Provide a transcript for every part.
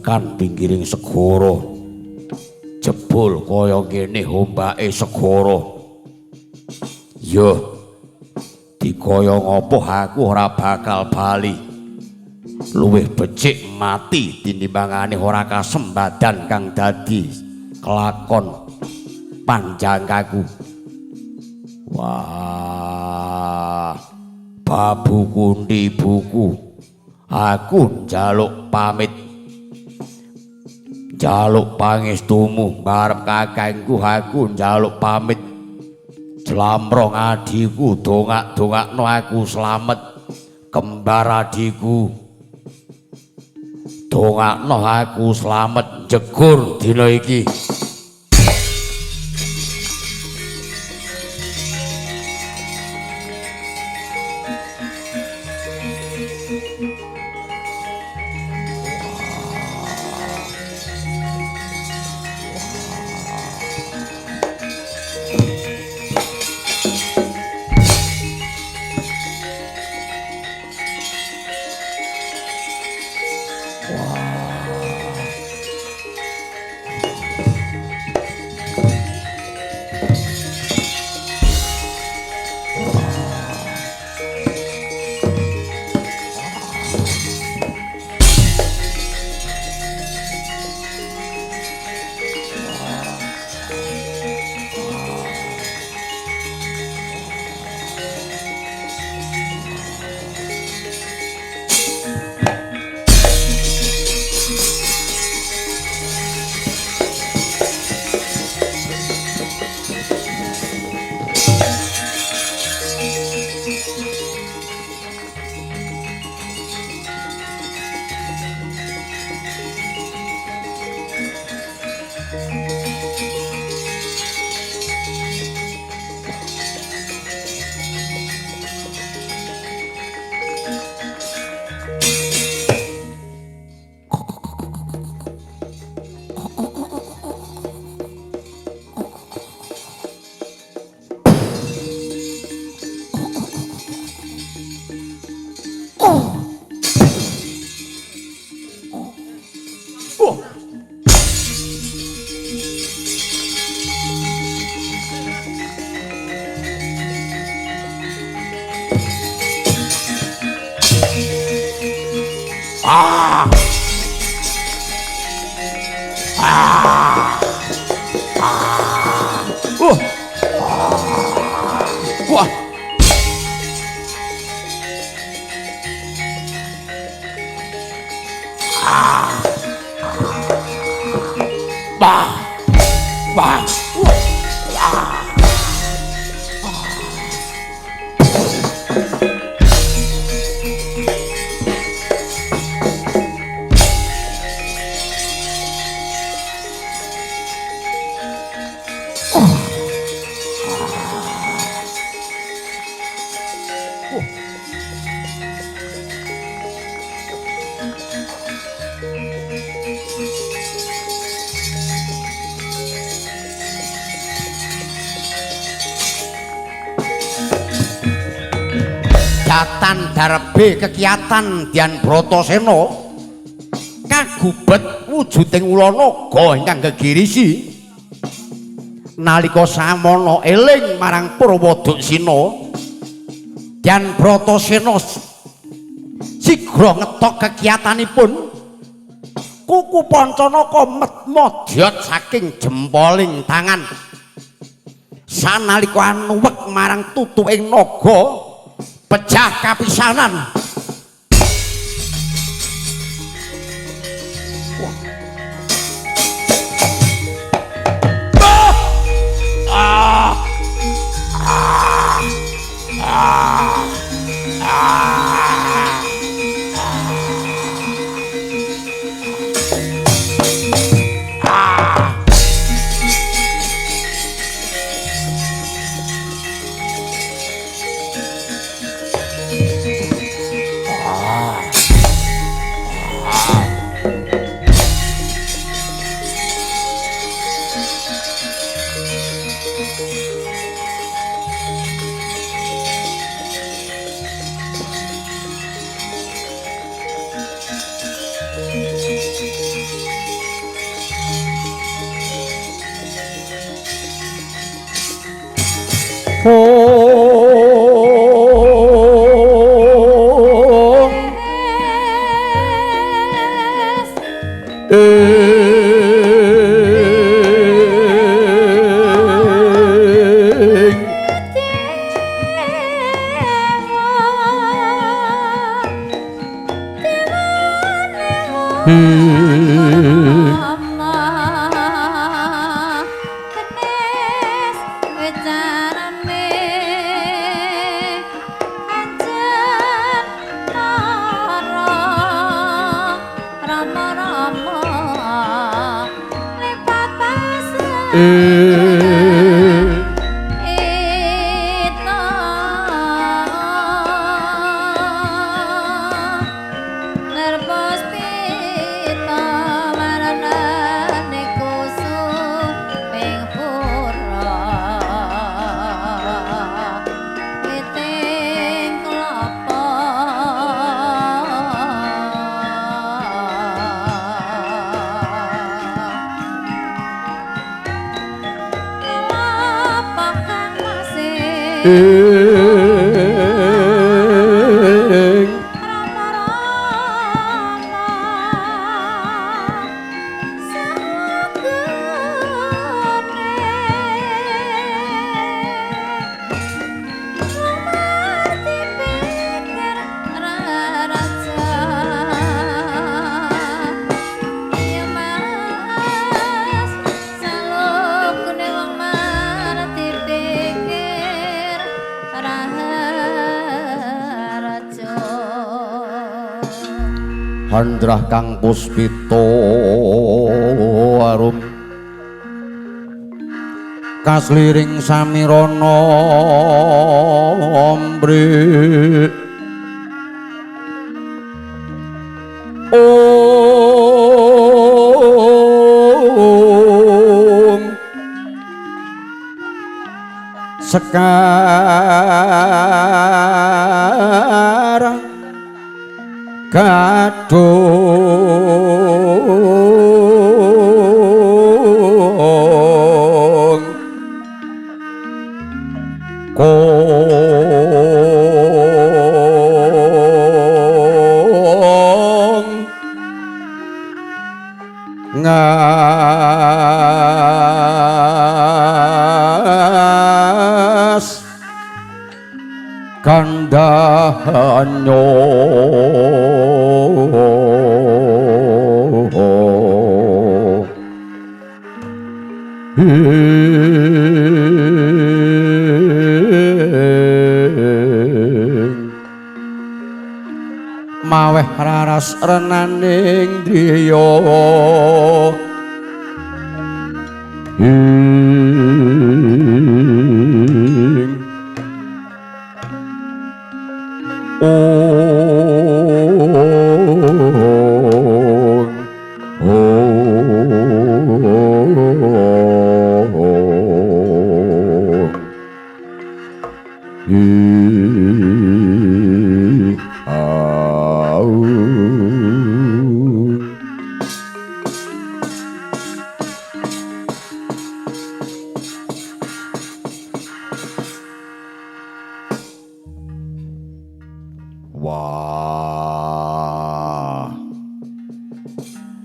Tekan pinggiring segara. Jebul kaya ngene ombake segara. Yo. Dikaya ngopo aku ora bakal bali. Luwih becik mati tinimbangane ora kasembadan kang dadi kelakon panjangkaku. Wah, babu kunti buku, aku njaluk pamit, njaluk pangestumu marep kakangku, aku njaluk pamit. Jlamprong adhiku dongak-dongakno aku slamet, kembar adhiku dongakno aku slamet jegur dina iki. Datan darbe kekiatan Dian Bratasena kagubet wujuding ula naga ingkang gegirisi nalika samana eling marang Purwaduksina. Dian Bratasena sigra ngetok kekiatanipun kuku Pancanaka metmodyot saking jempoling tangan sanalika anuwek marang tutuking naga pecah kapisanan. Handrah kang puspita arum kasliring samirana mri om sekarang gadung kong ngas kandhanyo. Maweh raras renaning driya ing Wah,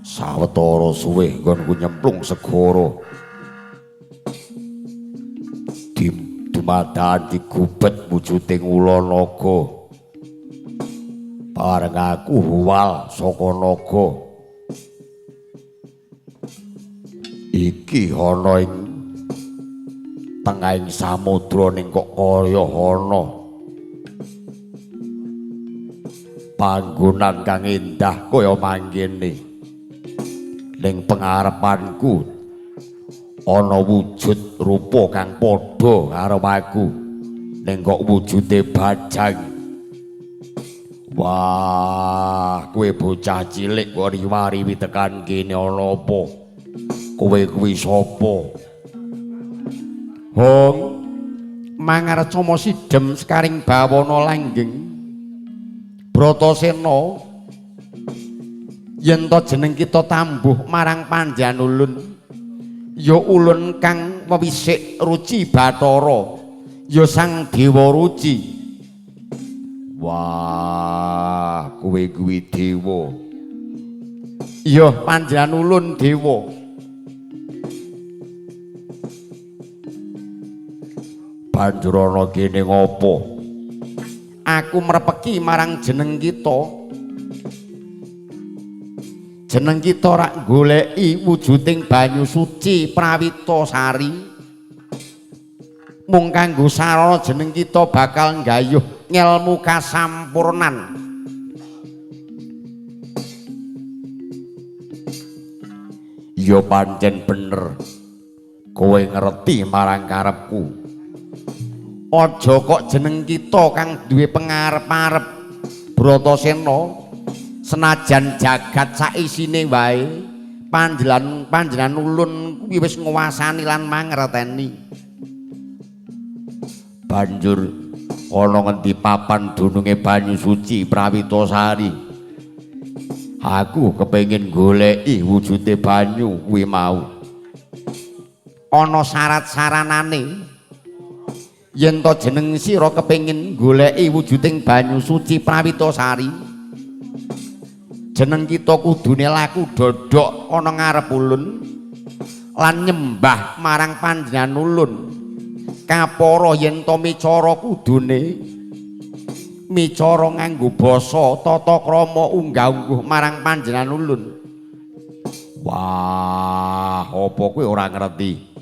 sawetara suwe nggonku nyemplung segara, dumadakan digubet wujuding ula naga. Bareng aku huwal saka naga iki ana ing tengahing samudra ning kok kaya ana panggonan kang endah kaya mangkene. Ning pengarepanku ana wujud rupa kang padha karo aku, ning kok wujude bajang. Wah, kowe bocah cilik kok riwa-riwi tekan kene ana apa? Kowe kuwi sapa? Hong mangarcama sidhem sekaring bawana langgeng Bratasena, yen to jeneng kita tambuh marang panjanulun, ya ulun kang wewisik ruci Bathara, ya Sang Dewa Ruci. Wah, kowe kuwi dewa. Ya panjanulun dewa. Banjur ana kene ngopo? Aku mrepeki marang jeneng kita. Jeneng kita rak goleki wujuding banyu suci Prawita Sari. Mung kanggo sarana jeneng kita bakal nggayuh ngelmu kasampurnan. Ya pancen bener. Kowe ngerti marang karepku. Aja kok jeneng kita kang duwe pengarep-arep Bratasena senajan jagat saisine wae panjenengan ulun kuwi wis nguwasani lan mangerteni. Banjur ana ngendi papan dununge banyu suci Prawitasari. Aku kepengin goleki wujude banyu kuwi mau. Ana syarat-saranane. Yen to jeneng sira kepengin goleki wujuding banyu suci Prawitasari, jeneng kita kudune laku dodhok ana ngarep ulun lan nyembah marang panjenengan ulun. Kapara yen to micara kudune micara nganggo basa tata krama unggah-ungguh marang panjenengan ulun. Wah, apa kowe ora ngerti?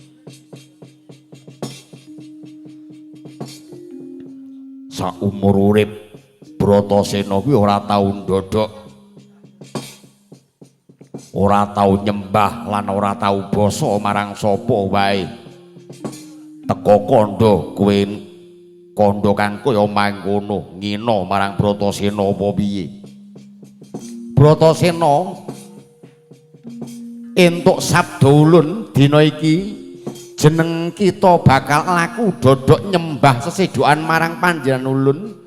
Saumur urip Bratasena kuwi ora tau ndodhok, ora tau nyembah lan ora tau basa marang sapa wae. Teka kandha kowe kandha kang kaya mangkono ngina marang Bratasena apa piye? Bratasena entuk sabda ulun dina iki jeneng kita bakal laku dodhok nyembah sesedokan marang panjenengan ulun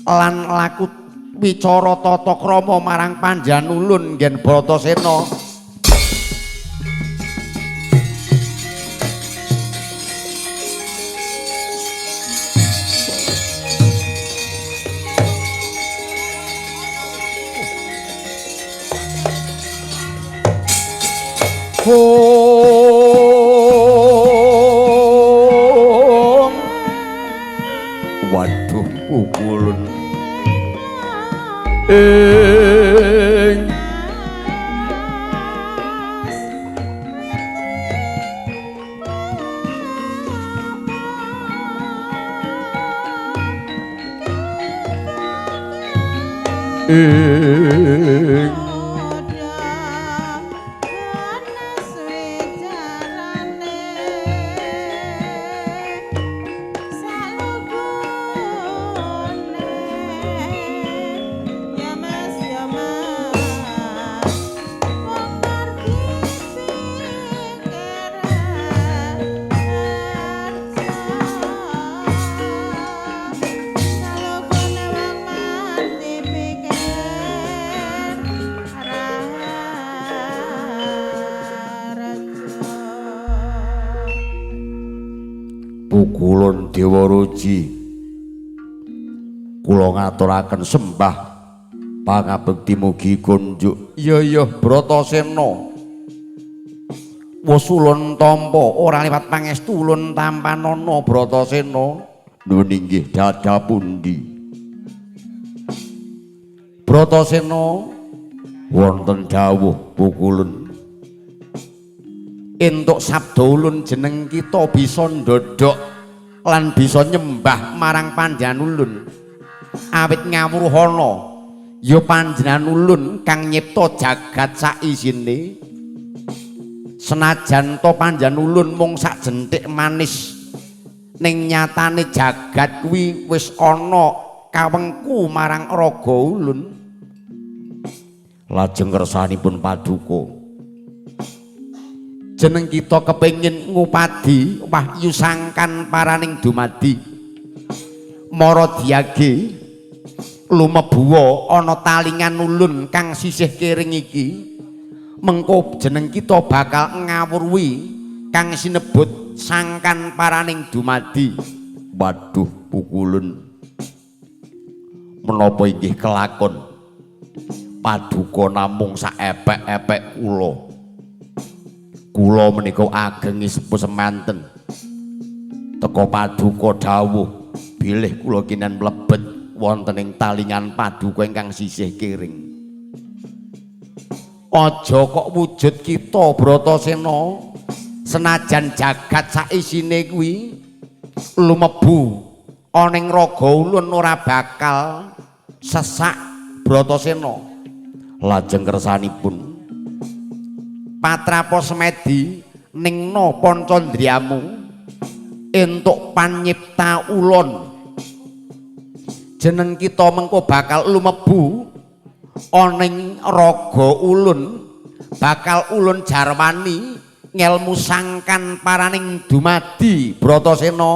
lan laku wicara tata krama marang panjenengan ulun nggen Bratasena. Waduh pukulun ing ing Pukulun Dewa Ruci, kula ngaturaken sembah pangabekti mugi kunjuk. Iya iya Bratasena, wis ulun tampa ora liwat pangestu ulun tampanana Bratasena. Nuwun inggih dada pundi Bratasena? Wonten dawuh pukulun, entuk sabda ulun jeneng kita bisa ndodhok lan bisa nyembah marang panjenengan ulun. Awit ngawruhana ya panjenengan ulun kang nyipta jagat saisine. Senajan to panjenengan ulun mung sak jenthik manis, ning nyatane jagat kuwi wis ana kawengku marang raga ulun. Lajeng kersanipun paduka, jeneng kita kepengin ngupadi wahyu sangkan paraning dumadi. Mara diage lumebuwa ana talingan ulun kang sisih kiring iki, mengko jeneng kita bakal ngawruhi kang sinebut sangkan paraning dumadi. Waduh pukulun, menapa inggih kelakon paduka namung saepek-epek kula. Kula menika ageng sepuh semanten teka paduka dawuh bilih kula kinen mlebet wonten ing talingan paduka ingkang sisih kiring. Aja kok wujud kita Bratasena senajan jagat saisine kuwi lumebu ana ing raga ulun ora bakal sesak Bratasena. Lajeng kersanipun patrapa semedi Ningna pancandriyamu entuk panyipta ulun. Jeneng kita mengko bakal lumebu ana ing raga ulun, bakal ulun jarwani ngelmu sangkan paraning dumadi Bratasena.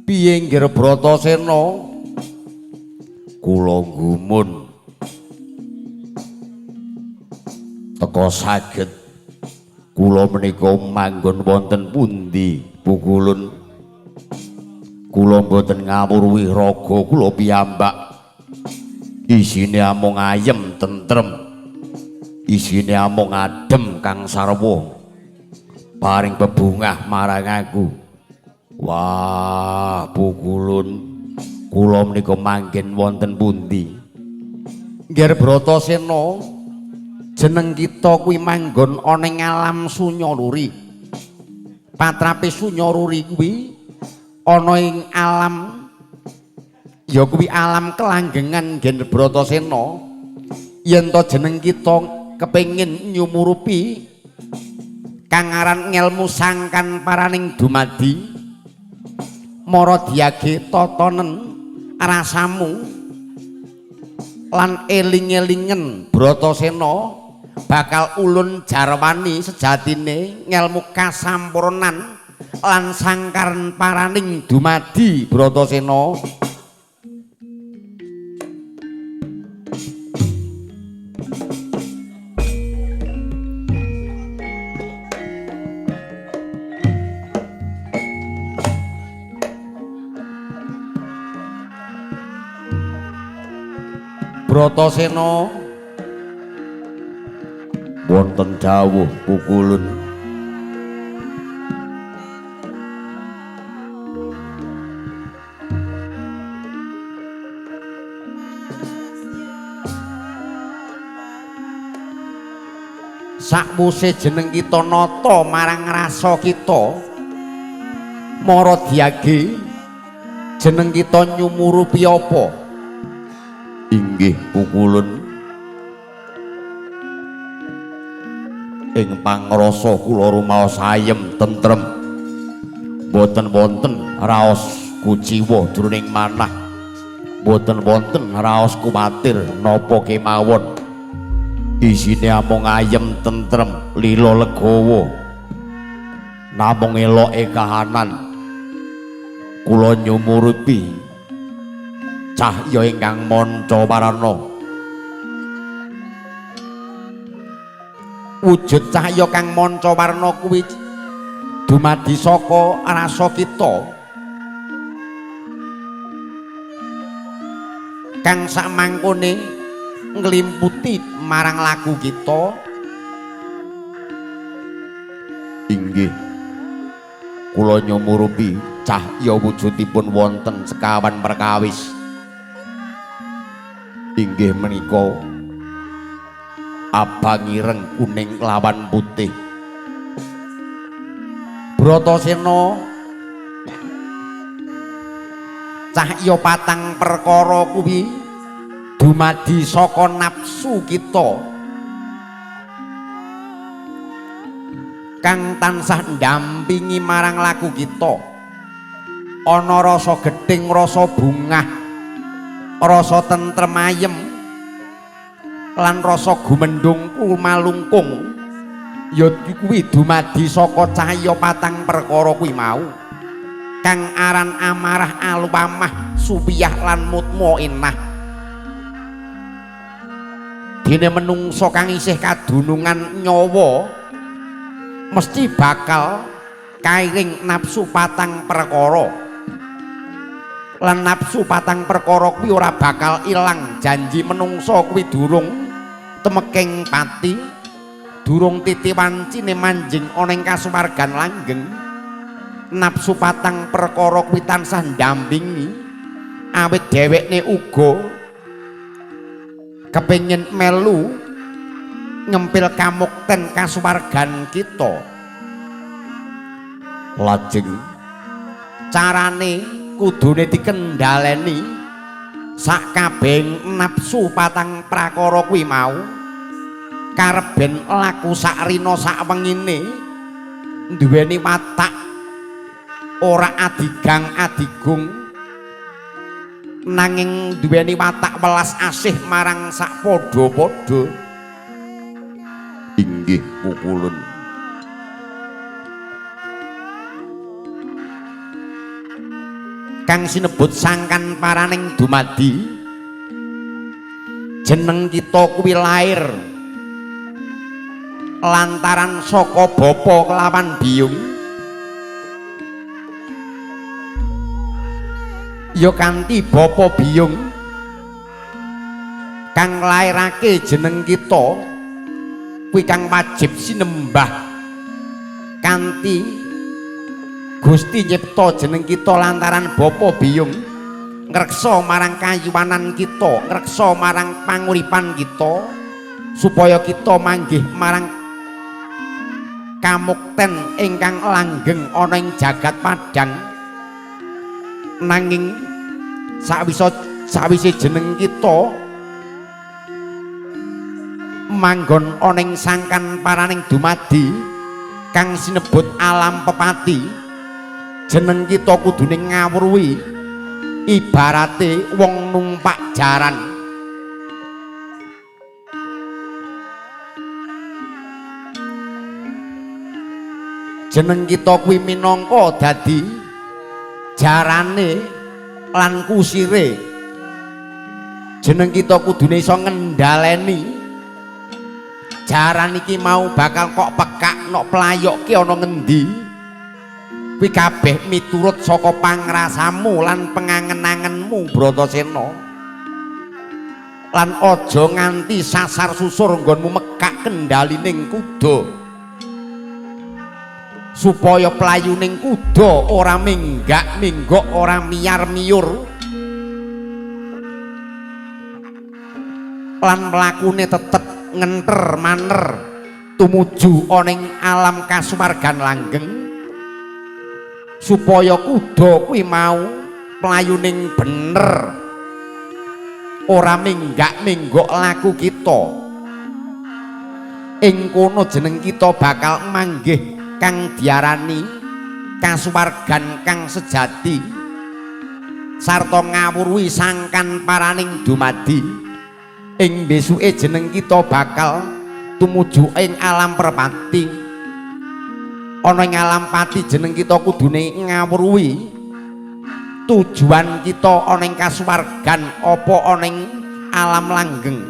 Piye nggir Bratasena? Kula gumun teka saged kula menika manggon wonten pundi Pukulun? Kula mboten ngawruhi raga kula piyambak. Isine amung ayem tentrem, isine amung adem kang sarwa paring bebungah marang aku. Wah, Pukulun, kula menika manggen wonten pundi? Nggir Bratasena, jeneng kita kuwi manggon ana ing alam Sunyaruri. Patrape Sunyaruri kuwi ana ing alam, ya kuwi alam kelanggengan Nggir Bratasena. Yen to jeneng kita kepengin nyumurupi kang aran ngelmu sangkan paraning dumadi, mara diage tatanen rasamu lan eling-elingen Bratasena bakal ulun jarwani sejatine ngelmu kasampurnan lan sangkaran paraning dumadi Bratasena. Bratasena wonten dawuh Pukulun. Sakwuse jeneng kita nata marang rasa kita, mara diage jeneng kita nyumurupi apa? Inggih Pukulun, ing pangrasa kula rumaos ayem tentrem, boten wonten raos kuciwa jroning manah, boten wonten raos kuwatir napa kemawon. Isine amung ayem tentrem lila legawa, namung eloke kahanan. Kula nyumurupi cahya ingkang manca warna. Wujud cahya kang manca warna kuwi dumadi saka rasa kita kang sakmangkone nglimputi marang laku kita. Inggih kula nyumurupi cahya wujudipun wonten sekawan perkawis. Inggih menika abang ireng kuning lawan putih. Bratasena, cahya patang perkara kuwi dumadi saka nafsu kita kang tansah ndampingi marang laku kita. Ana rasa gething, rasa bungah, rasa tentrem ayem, lan rasa gumendung kumalungkung. Ya kuwi dumadi saka cahya patang perkara kuwi mau kang aran amarah aluwamah supiyah lan mutmainah. Dene menungsa kang isih kadunungan nyawa mesti bakal kairing nafsu patang perkara. Lan nafsu patang perkara kuwi ora bakal ilang. Janji menungsa kuwi durung temeking pati, durung titi wancine manjing ana ing kasuwargan langgeng. Nafsu patang perkara kuwi tansah ndampingi awit dhewekne uga kepengin melu ngempil kamukten kasuwargan kita. Lajeng carane kudune dikendhaleni sak kabehing nafsu patang prakara kuwi mau karep ben laku sak rina sak wengine duweni watak ora adigang adigung nanging duweni watak welas asih marang sak padha-padha. Inggih pukulun. Kang sinebut sangkan paraning dumadi jeneng kita kuwi lair lantaran saka bapa kelawan biyung, ya kanthi bapa biyung kang nglairake jeneng kita kuwi kang wajib sinembah kanthi Gusti nyipta jeneng kita lantaran bapa biyung ngreksa marang kayuwanan kita, ngreksa marang panguripan kita supaya kita manggih marang kamukten ingkang langgeng ana ing jagat padhang. Nanging sawise jeneng kita manggon ana ing sangkan paraning dumadi kang sinebut alam pepati, jeneng kita kudune ngawruhi ibarate wong numpak jaran. Jeneng kita kuwi minangka dadi jarane lan kusire. Jeneng kita kudune iso ngendhaleni jaran iki mau bakal kok pekak nok playokke ana ngendi. Kuwi kabeh miturut saka pangrasamu lan pengangen-angenmu Bratasena. Lan aja nganti sasar susur nggonmu mekak kendhalining kuda, supaya playuning kuda ora minggak-minggok, ora miyar-miyur, lan mlakune tetep ngenter maner tumuju ana ing alam kasuwargan langgeng, supaya kuda kuwi mau playuning bener ora minggak-minggok laku kita. Ing kono jeneng kita bakal manggih kang diarani kasuwargan kang sejati sarta ngawruhi sangkan paraning dumadi. Ing besuke jeneng kita bakal tumuju ing alam perpati. Ana ing alam pati jeneng kita kudune ngawruhi tujuan kita ana ing kasuwargan apa ana ing alam langgeng.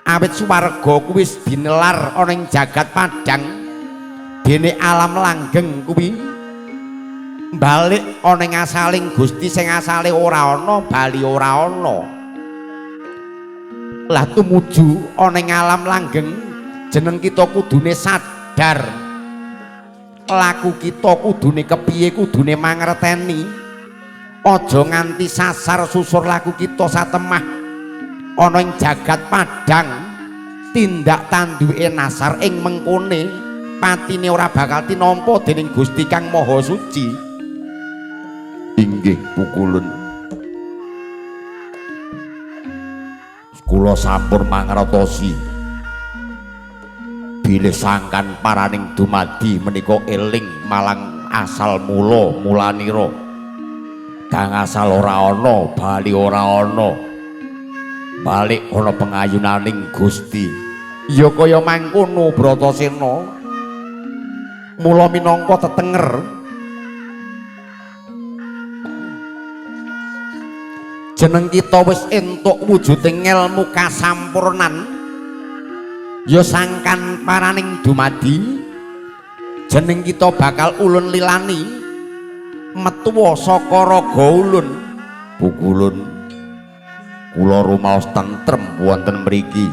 Awit swarga kuwi wis dinelar ana ing jagat padhang, dene alam langgeng kuwi balik ana ing asaling Gusti sing asale ora ana bali ora ana. Lah tumuju ana ing alam langgeng jeneng kita kudune sadar laku kita kudune kepiye, kudune mangerteni. Aja nganti sasar susur laku kita satemah ana ing jagat padhang tindak tanduke nasar ing mengkone patine ora bakal tinampa dening Gusti Kang Maha Suci. Inggih pukulun. Kula sampun mangertosi bilih sangkan paraning dumadi menika eling malang asal mula mulanira kang asal ora ana bali ora ana balik ana pengayunaning Gusti. Ya kaya mangkono Bratasena. Mula minangka tetenger jeneng kita wis entuk wujuding ngelmu kasampurnan, ya sangkan paraning dumadi jeneng kita bakal ulun lilani metuwa saka raga ulun. Pukulun kula rumaos tentrem wonten mriki,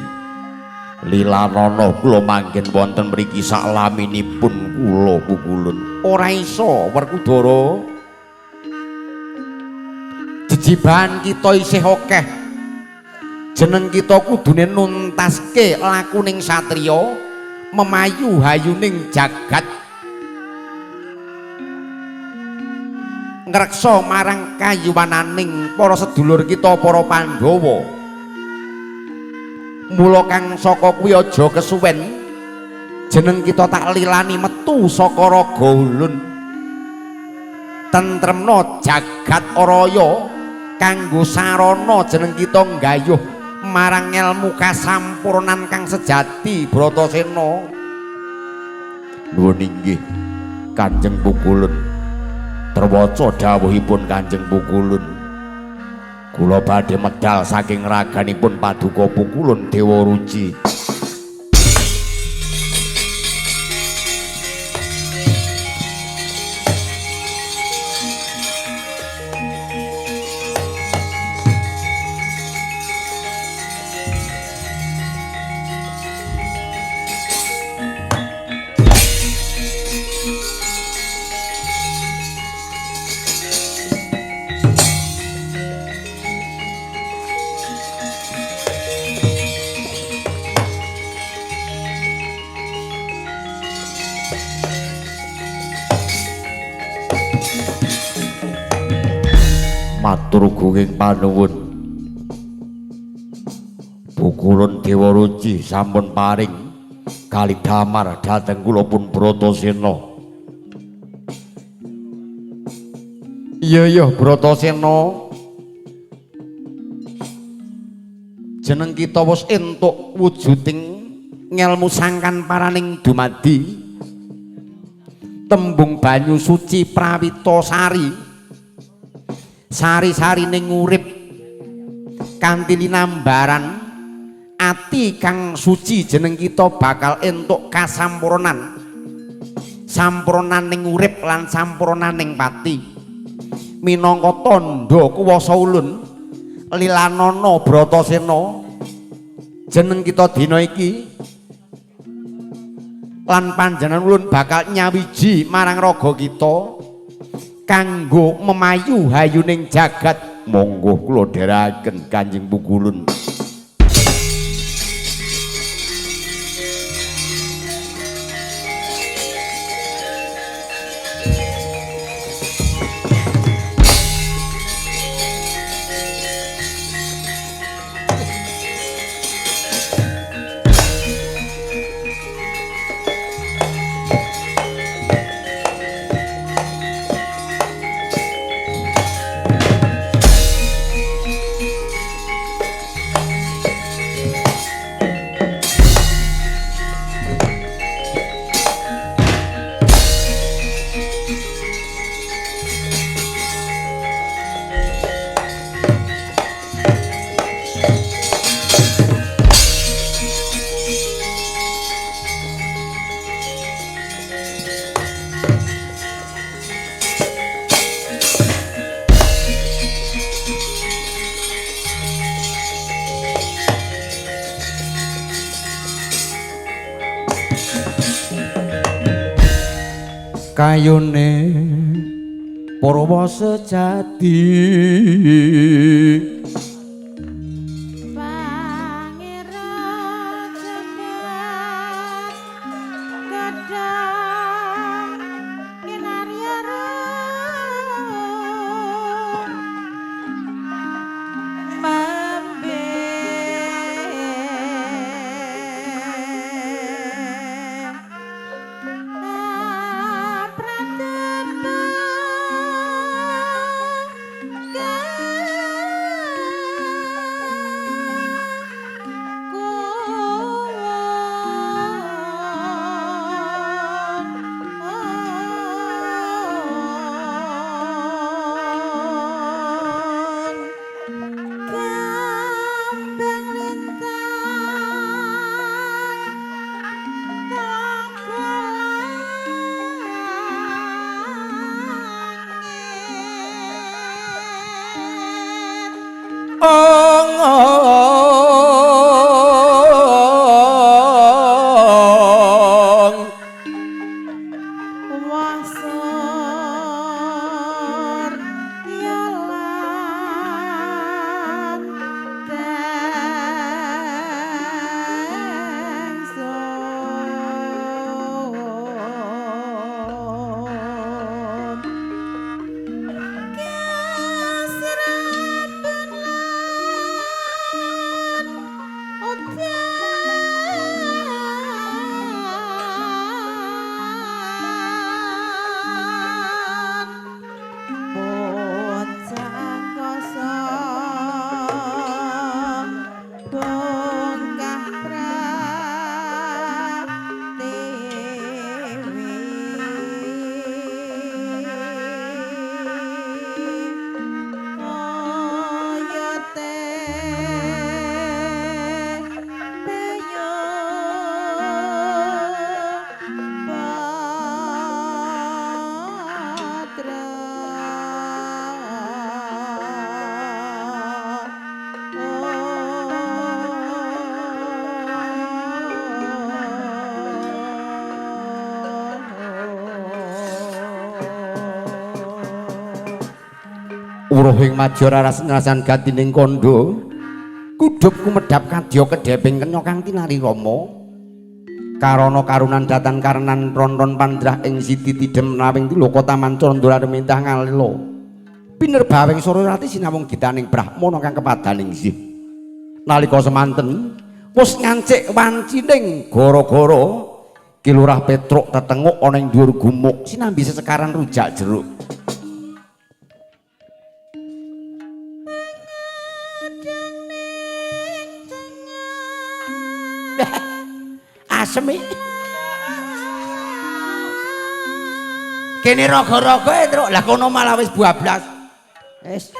lilanana kula manggen wonten mriki saklaminipun kula pukulun. Ora iso Werkudara, jejibahan kita isih akeh. Jeneng kita kudune nuntaske lakuning satriya memayu hayuning jagat, ngreksa marang kayuwananing para sedulur kita para Pandhawa. Mula kang saka kuwi aja kesuwen, jeneng kita tak lilani metu saka raga ulun, tentremna jagat araya kanggo sarana jeneng kita nggayuh marang ngelmu kasampurnan kang sejati. Bratasena, nuwun inggih Kanjeng Pukulun. Terwaca dawuhipun Kanjeng Pukulun. Kula badhe medal saking raganipun Paduka Pukulun Dewa Ruci. Matur gunging panuwun. Pukulun Dewa Ruci sampun paring kalidamar dhateng kula pun Bratasena. Iya iya Bratasena, jeneng kita wis entuk wujuding ngelmu sangkan paraning dumadi, tembung banyu suci prawita sari, sari-sarine ngurip kanthi linambaran ati kang suci, jeneng kita bakal entuk kasampurnan, sampurnan ning urip lan sampurnan ning pati. Minangka tandha kuwasa ulun lilanana Bratasena, jeneng kita dina iki lan panjenengan ulun bakal nyawiji marang raga kita kanggo memayu hayuning jagat. Monggo kula dherekaken Kanjeng Pukulun. Kayune purwa sejati, Pangeran jagat gedhang kinarya mambe pratapa. Ong Wasor yalan tengsun kasrapan lan udan bocah kosong bongkah pratiwi oyote penyo patra Wuruhing madya raras ngrasan gatining kandha kudhup kumedhap kadya kedheping kenya kang tinari rama karana karunan datan karenan ron-ron pandrah ing siti tidhem nawing tilaka taman candra remintah ngalila pinerbawing Saraswati sinawung gitaning brahmana kang kepadaning sih nalika semanten wis ngancik wancining gara-gara Ki Lurah Petruk tetenguk ana ing dhuwur gumuk sinambi sesekaran rujak jeruk. Asem iki. Kene raga-raga e, Truk. Lah kono malah wis bablas. Es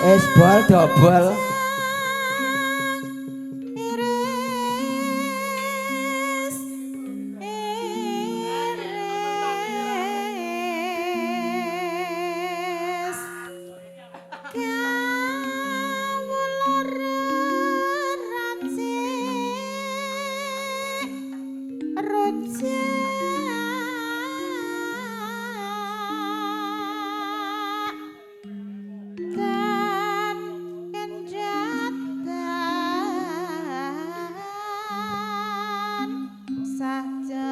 es bol dobol. Iris iris kawula reracik rujak dan kenjatan saja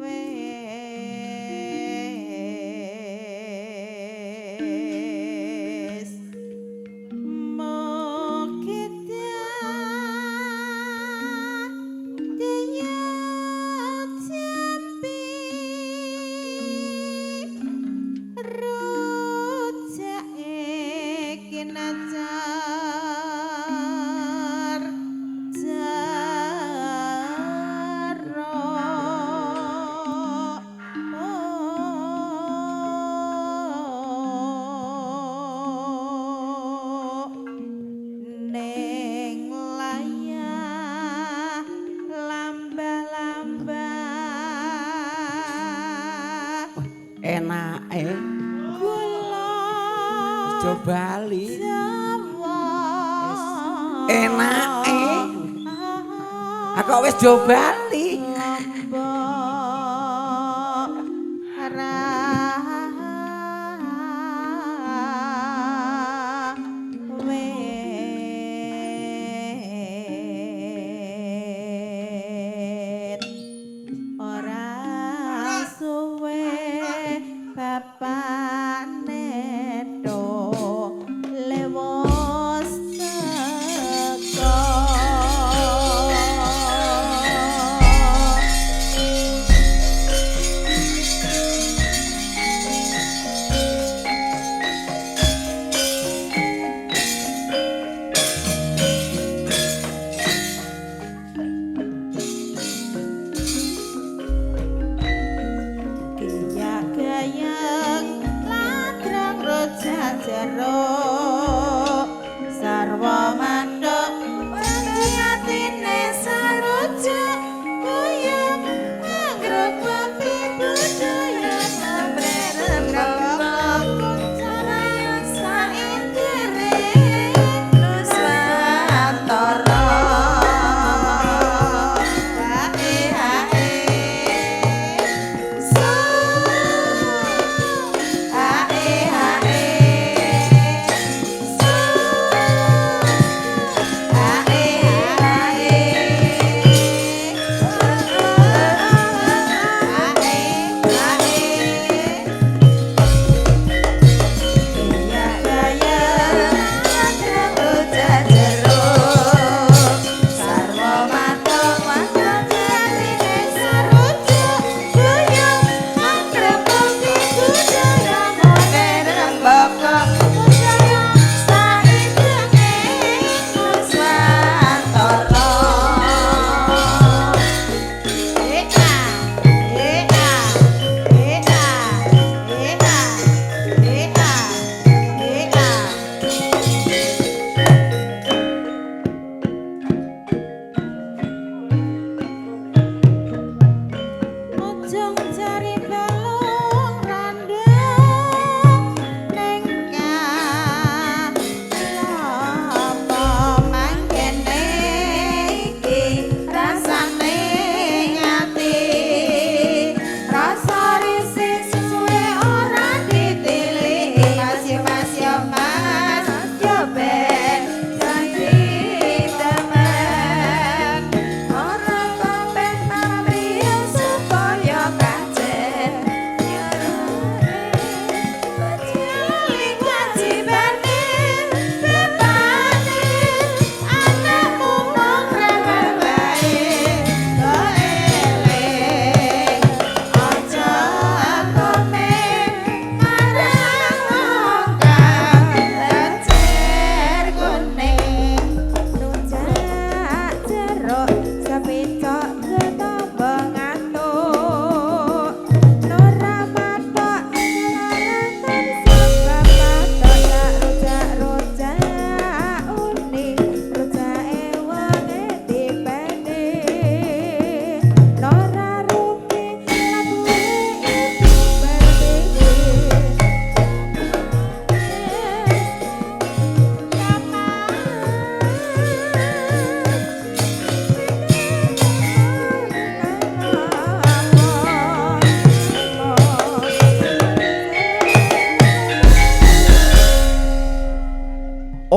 wis Kinacar jaro ning layah lambah-lambah Enake gula wis do bali. Jawa Enake. Aku wis do bali. Lombok rawit ora suwe bapane do lewos teko.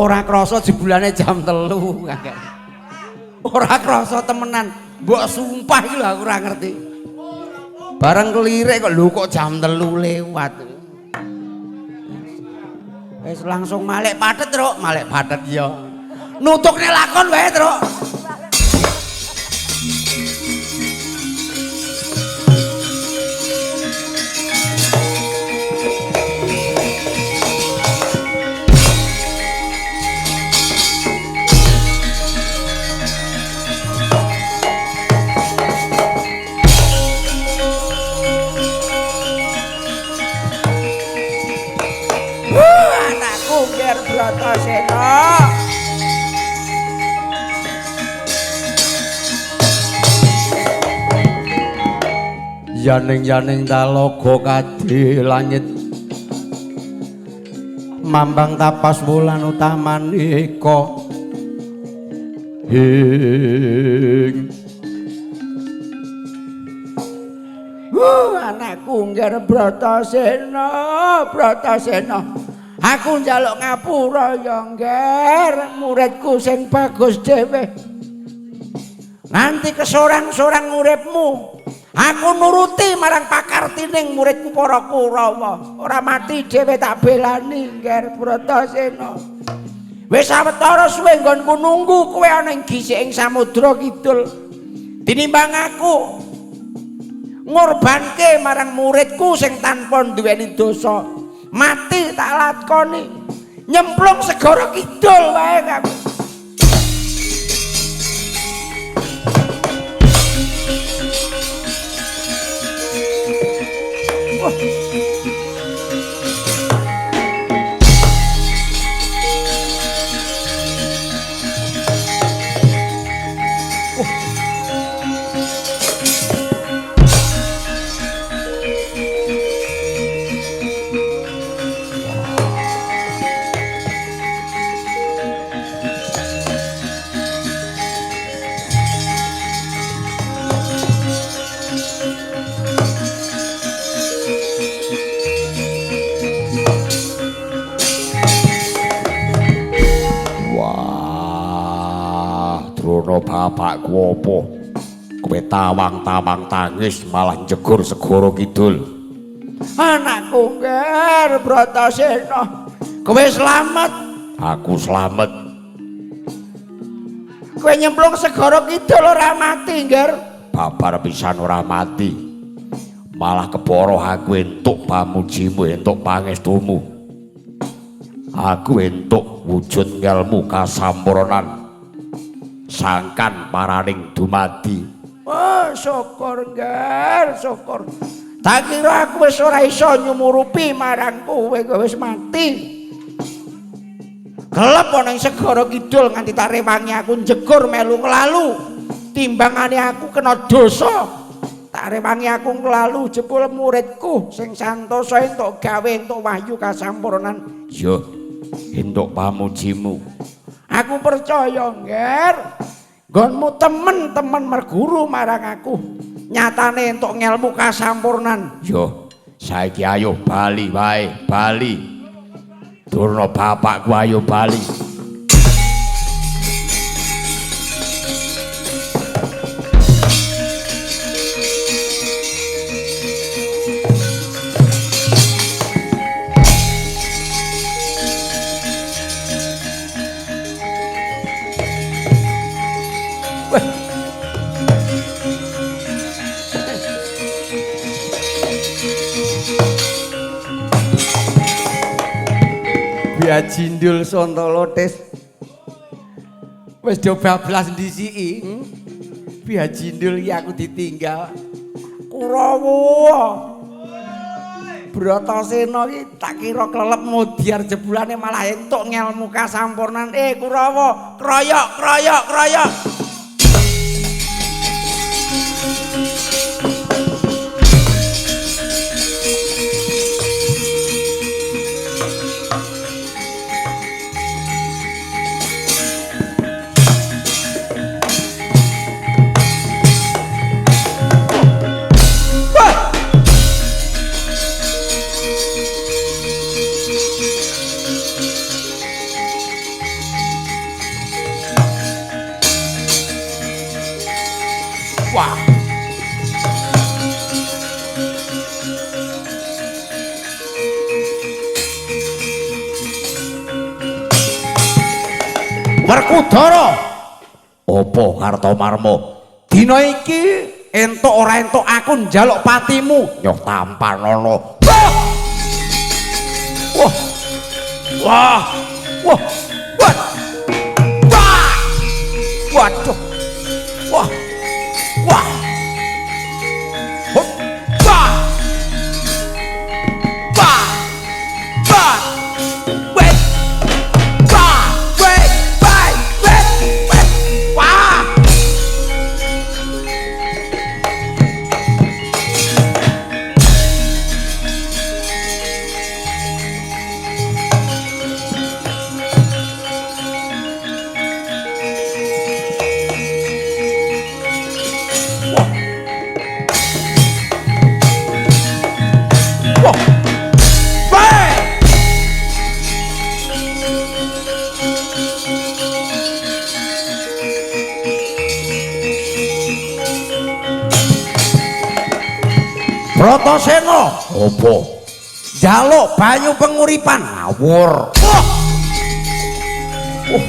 Ora krasa jebulane jam 3 kakek. Ora krasa temenan. Mbok sumpah iki lho aku ora ngerti. Bareng kelirik kok lho kok jam 3 lewat. Wis langsung malik patet, Truk. Malik patet ya. Nutukne lakon wae, Truk. Bratasena. Yaning-yaning talaga kadhe langit mambang tapas wulan utamaneka ing Anakku ngger Bratasena, Bratasena. Aku njaluk ngapura ya ngger, muridku sing bagus dhewe. Nganti kesorang-sorang uripmu, aku nuruti marang pakartining muridku para Kurawa. Ora mati dhewe tak belani ngger Bratasena. Wis sawetara suwe nggonku nunggu kowe ana ing gisik ing samudra kidul. Tinimbang aku ngorbanke marang muridku sing tanpa duweni dosa. Mati tak lakoni, nyemplung segara kidul wae aku. Wah. Bapakku apa? Kowe tawang-tawang tangis malah njegur segara kidul. Anakku ngger Bratasena, kowe slamet. Aku slamet. Kowe nyemplung segara kidul ora mati, ngger. Babar pisan ora mati. Malah kepara aku entuk pamujimu, entuk pangestumu. Aku entuk wujud ngelmu kasampurnan. Sangkan paraning dumadi. Oh, syukur ngger, syukur. Tak kira aku wis ora iso nyumurupi marang kowe, kowe wis mati. Gelep ana ing segara kidul nganti tak rewangi aku njegur melu nglalu. Timbangane aku kena dosa. Tak rewangi aku nglalu jebul muridku sing santosa entuk gawe entuk wahyu kasampurnan. Yo, entuk pamujimu. Aku percaya ngger, nggonmu temen-temen merguru marang aku. Nyatane entuk ngelmu kasampurnan. Yo, saiki ayo bali wae, bali. Durna bapakku ayo bali. Jindul Sontolotes wis do bablas ndisiki. Biya jindul iki aku ditinggal Kurawa. Bratasena iki tak kira klelep mudyar jebulane malah entuk ngelmu kasampurnan. Kurawa, kroyok kroyok kroyok. Wah. Werkudara, Apa Kartomarma? Dina iki entuk ora entuk aku njaluk patimu. Nyoh tampanana. Wah. Wah. Wah. Wah. Wah. Wah. Waduh. Wah. Wah. Hup. Wah. Wah. Wah. Weh. Wah. Weh. Weh. Weh. Weh. Wah. Wah. Weh. Bratasena, Apa? njaluk banyu penguripan. Ngawur. Wah. Wah.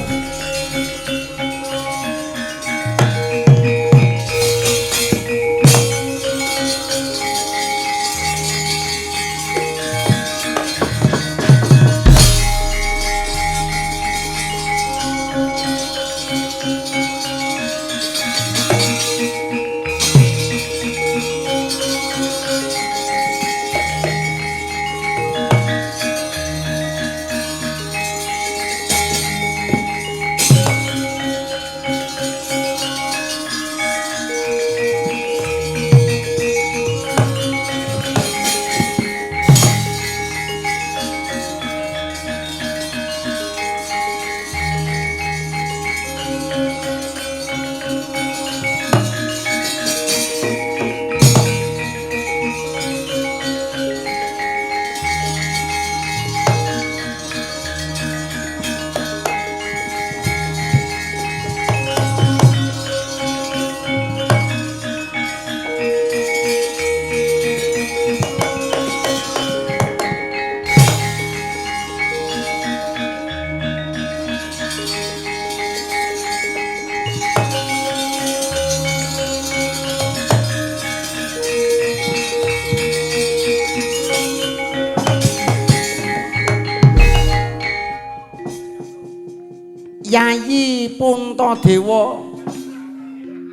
Yayi Puntadewa,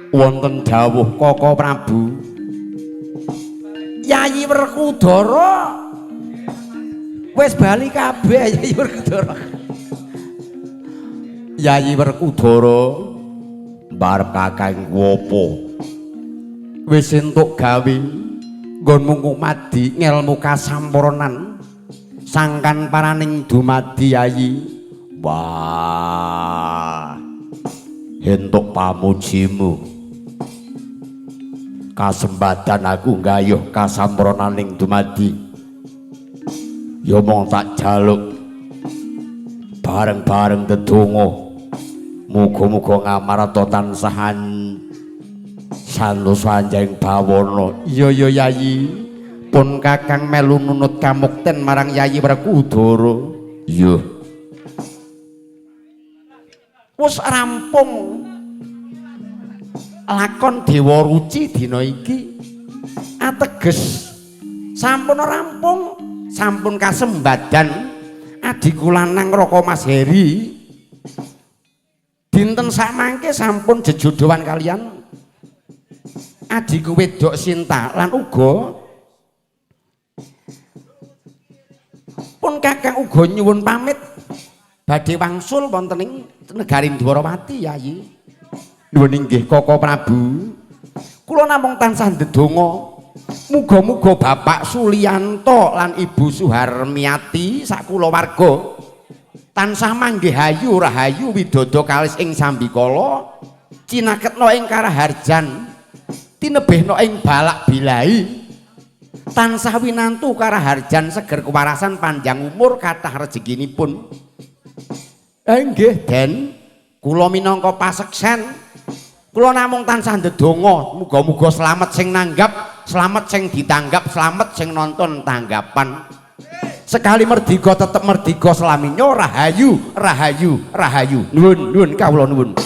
Wonten dawuh Kaka Prabu. Yayi Werkudara wis bali kabeh. Yayi Werkudara. Yayi Werkudara mbarep kakang apa? Wis entuk gawe nggonmu ngumadi ngelmu kasampurnan sangkan paraning dumadi Yayi. Wah. Entuk pamujimu. Kasempatan aku nggayuh kasampurnaning dumadi. Ya mung tak jaluk bareng-bareng dedonga. Muga-muga ngamarta tansah santosa anjing bawana. Iya ya Yayi, pun kakang melu nunut kamukten marang Yayi Werkudara. Iya. Wis rampung lakon Dewa Ruci dina iki, ateges sampun rampung, sampun kasembadan adhiku lanang Raka Mas Heri dinten samangke sampun jejodohan kalian adhiku wedok Sinta lan uga pun kakang uga nyuwun pamit badhe wangsul wonten ing negari Dwarawati Yayi. Nuwun inggih Kaka Prabu. Kula namung tansah ndedonga muga-muga Bapak Sulianto lan Ibu Suharmiati sakulawarga tansah manggih hayu rahayu widodo kalis ing sambikala cinaketna ing karaharjan tinebihna ing balak bilai tansah winantu karaharjan seger kewarasan panjang umur kathah rezekinipun. Nggih Den, kula minangka paseksen Kula namung tansah ndedonga, muga-muga slamet sing nanggap, slamet sing ditanggap, slamet sing nonton tanggapan. Sekali merdika tetep merdika selaminyo, rahayu, rahayu, rahayu. Nuwun, nuwun kawula nuwun.